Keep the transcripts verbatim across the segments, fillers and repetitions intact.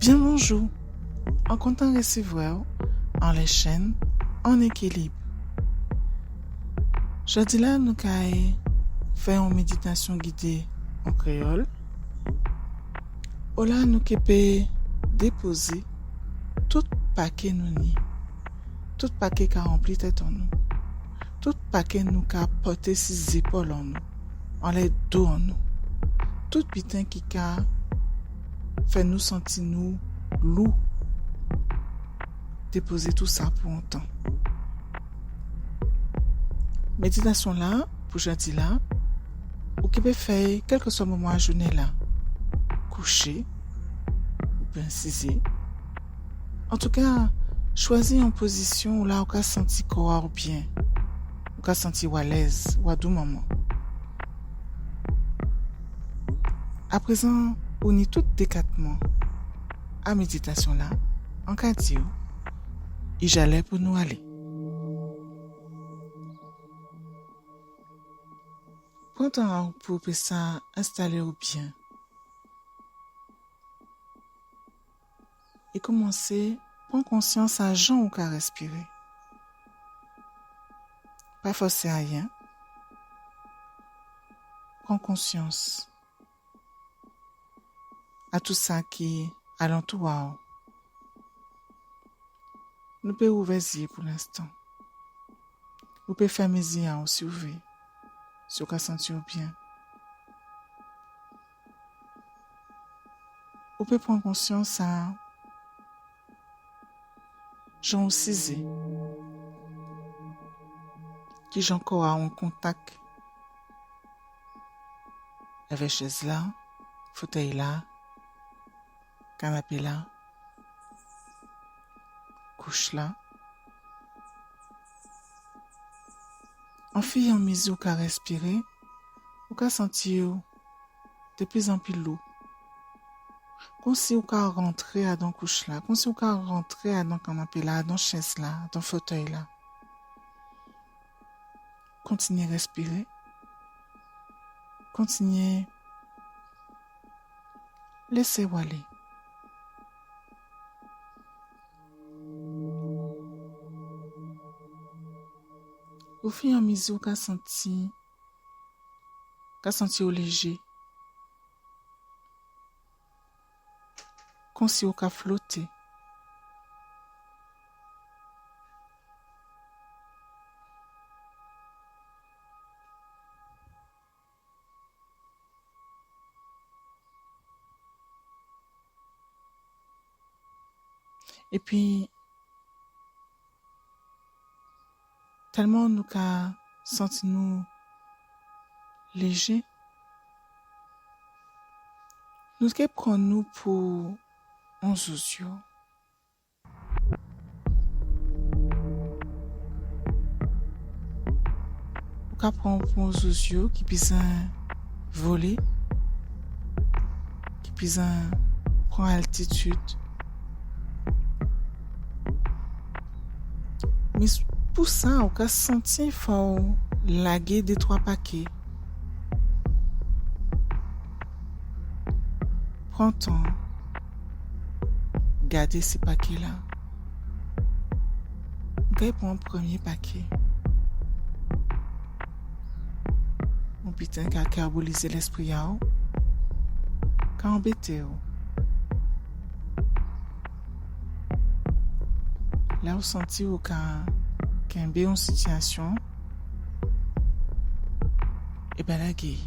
Byen bonjou. An kontan rèsèvwè-w anlè chenn An Ékilib. Jòdi-la nou kay fè on méditasyon gidé an kréyòl. Ola nou ké pé dépozé tout paké nou ni, tout paké ka ranpli tèt an nou, tout paké nou ka pòté si zépòl an nou, anlè do an nou, tout biten ki ka fè nou santi nou lou. Dépozé tou sa pou on tan. Méditasyon-la pou jòdi-la, ou ké pé fè-y kèlkèswa moman a jouné-la, kouché oubyen sizé. Antouka, chwazi on pozisyon ola ou ka santi kò a-w byen, ou ka santi-w alèz, ou a dou manman. Aprézan ou ni tout dékatman a méditasyon-la, an ka di-w, i ja lè pou nou alé. Pran tan a-w pou ou pé sa enstalé-w byen. É koumansé pran konsyans a jan ou ka rèspiré. Pa fòsé ayen. Pran konsyans a tou sa ki alantou a-w. Nou pé ouvè zyé pou lenstan. Ou pé fèmé zyé a-w si ou vlé, si ou ka santi-w byen. Ou pé pran konsyans a jan ou sizé, kijan kò a-w an kontak avè chèz-la, fotèy-la, kanapé-la, kouch-la. Anfi an mizi ou ka rèspiré, ou ka santi-w de pli an pli lou. Konsi ou ka rantré adan kouch-la, konsi ou ka rantré adan kanapé-la, adan chèz-la, adan fotèy-la. Kontinyé rèspiré. Kontinyé lésé-w alé. Ofi an mizi ou ka santi, ka santi-w léjé. Konsi ou ka floté. Épi, tèlman nou ka santi nou léjé, nou ké pran nou pou on zozyo. Ou ka pran-w pou on zozyo ki bizwen volé, ki bizwen pran altitid. Mé s-, pou sa, ou ka santi fò-w lagé dé twa paké. Pran tan, gadé sé paké-la. Ou kay pran prèmyé paké. On biten ka kèbolizé lèspri a-w, ka anbété-w. Lè ou santi ou ka kenbé on sitiyasyon, ében lagé-y.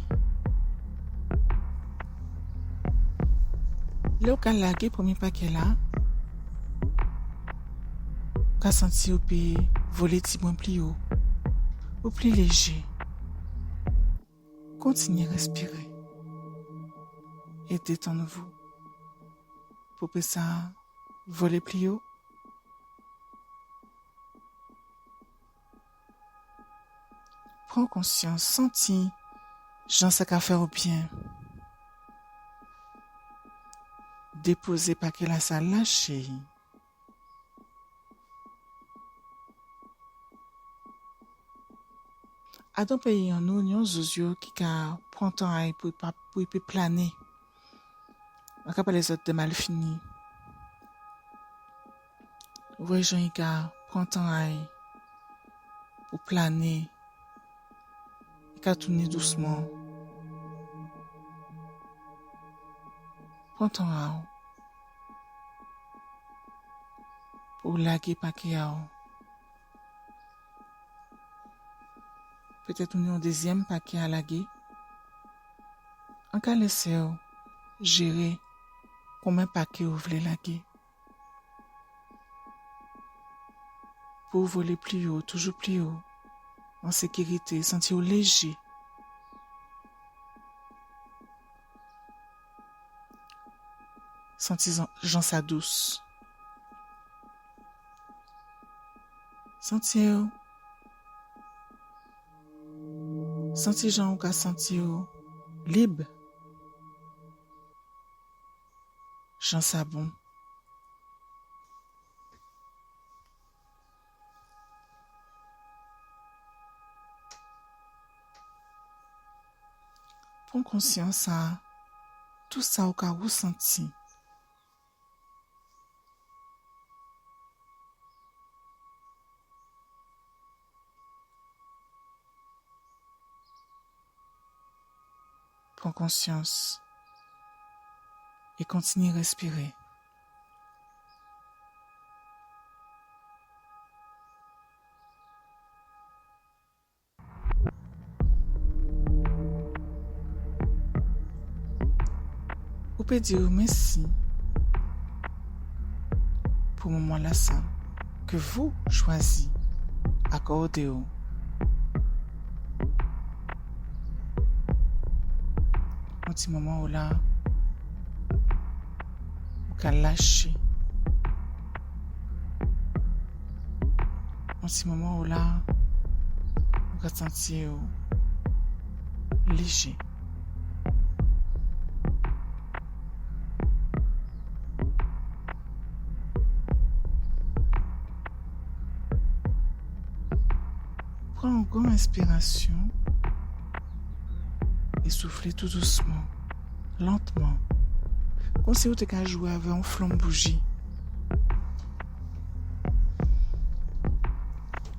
Lè ou ka lagé prèmyé paké-la, ou ka santi ou pé volé tibwen pli wo, ou pli léjé. Kontinyé rèspiré é détann-ou pou pé sa volé pli wo. Pran konsyans, santi jan sa ka fè-w byen. Dépozé paké-lasa, laché'y. Adan péyi an nou, ni on zozyo ki ka pran tan a'y pou i pa, pou i pé plané. An ka palé zòt dè malfini. Ou vwè jan i ka pran tan a'y pou plané, i ka tounen dousman. Pran tan a'w pou lagé paké a'w. Pétèt ou ni on dézyèm paké a lagé. An ka lésé'w jéré konbyen paké ou vlé lagé. Pou ou volé pli wo, toujou pli wo, an sékirité, santi'w léjé. Santi jan, jan sa dous. Santi'w, santi jan ou ka santi'w lib. Jan sa bon. Pran konsyans a tou sa ou ka rèsanti. Pran konsyans é kontinyé rèspiré. Ou pé di'w mèsi pou moman-lasa ke vou chwazi akòdé'w. On ti moman ou la, ou ka laché. On ti moman ou la, ou ka santi'w léjé. Pran on gran enspirasyon é souflé tou dousman, lantman, konsi ou té ka jwé avè on flanm bouji.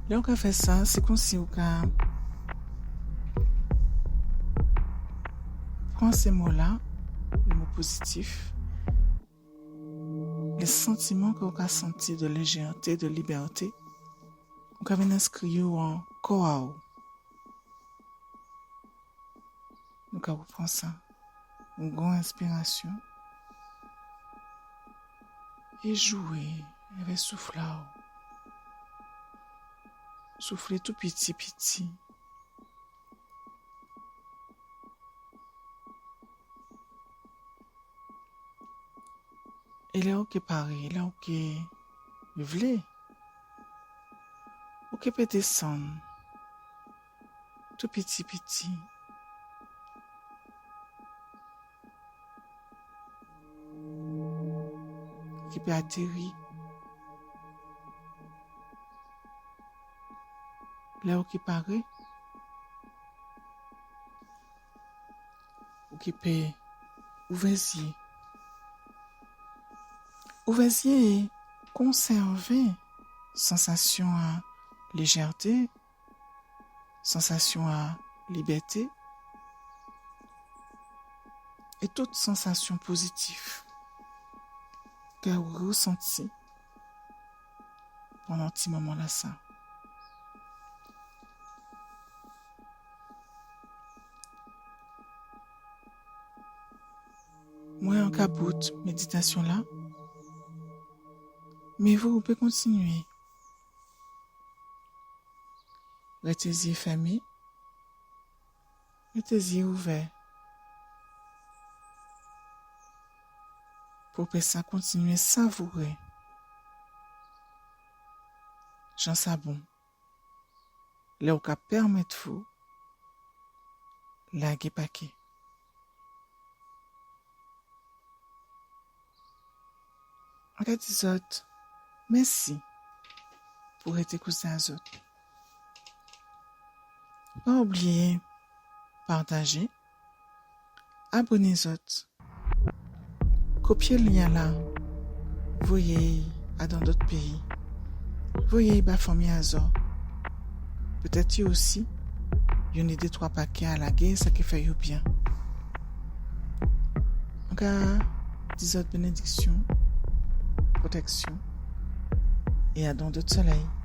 Lè ou ka fè sa, sé konsi ou ka pran sé mo-la, lé mo pozitif, lé santiman ke ou ka santi de léjèrté, de libèté, ou ka vin enskri yo an kò a'w. Nou ka rèpran sa. On gran enspirasyon. É jwé avè souf a'w. Souflé tou piti piti. É lè ou ké paré, lè ou ké vlé, ou ké pé désann tou piti piti. Ou ké pé atéri. Lè ou ké paré, ou ké pé ouvè zyé. Ouvè zyé é konsèvé sansasyon a léjèrté, sansasyon a libèté, é tout sansasyon pozitif ke ou rèsanti pandan ti moman-lasa. Mwen an ka bout méditasyon-la, mé vou, ou pé kontinyé. Rété zyé fèmé, rété zyé ouvè. Pou pé sa kontinyé savouré jan sa bon lè ou ka pèmèt vou lagé paké. An ka di zòt mèsi pou rété kouzé a zòt. Pa oubliyé patajé, aboné zòt, kopyé lyen-la, voyé'y adan dòt péyi. Voyé'y ba fanmi a zòt. Pétet yo osi, yo ni dé twa pakè a lagè, sa ké fè yo bien. An ka di zòt bénédiksion, proteksion, é a on dot soley.